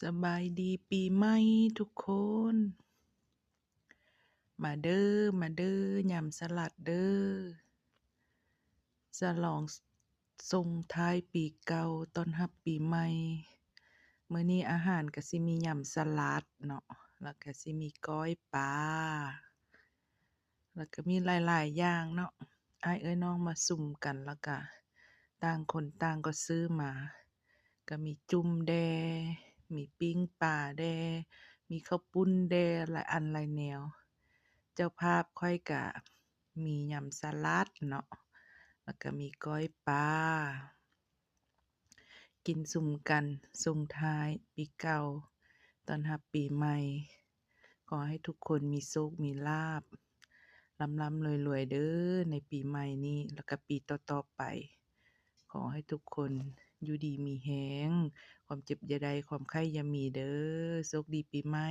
ສະບາຍດີປີໃໝ່ທຸກຄົນ. ມາເດີ ມາເດີ ຍຳສະຫຼັດເດີ. ສະຫຼອງ ສ- ສົ່ງທ້າຍປີເກົ່າ ຕ້ອນຮັບປີໃໝ່. ມື້ນີ້ອາຫານກະຊິມີຍຳສະຫຼັດເນາະ ແລ້ວກະຊິມີກ້ອຍປາ ແລ້ວກະມີຫຼາຍໆຢ່າງເນາະ. ອ້າຍເອື້ອຍນ້ອງມາສຸມກັນ ແລ້ວກະຕ່າງຄົນຕ່າງກໍຊື້ມາ. ກະມີຈຸ້ມແດ່ ມີປີ້ງປາແດ່ ມີເຂົ້າປຸ້ນແດ່ ຫຼາຍອັນຫຼາຍແນວ. ເຈົ້າພາບຂ້ອຍກະມີຍຳສະຫຼັດເນາະ ແລ້ວກະມີກ້ອຍປາ ກິນສຸມກັນ ສົ່ງທ້າຍປີເກົ່າ ຕ້ອນຮັບປີໃໝ່. ຂໍໃຫ້ທຸກຄົນມີໂຊກມີລາບ ລ່ຳໆລວຍໆເດີ ໃນປີໃໝ່ນີ້ ແລ້ວກະປີຕໍ່ໆໄປ. ຂໍໃຫ້ທຸກຄົນຢູ່ດີມີແຮງ ຄວາມເຈັບຢ່າໄດ້ ຄວາມໄຂ້ຢ່າມີເດີ. ໂຊກດີປີໃໝ່.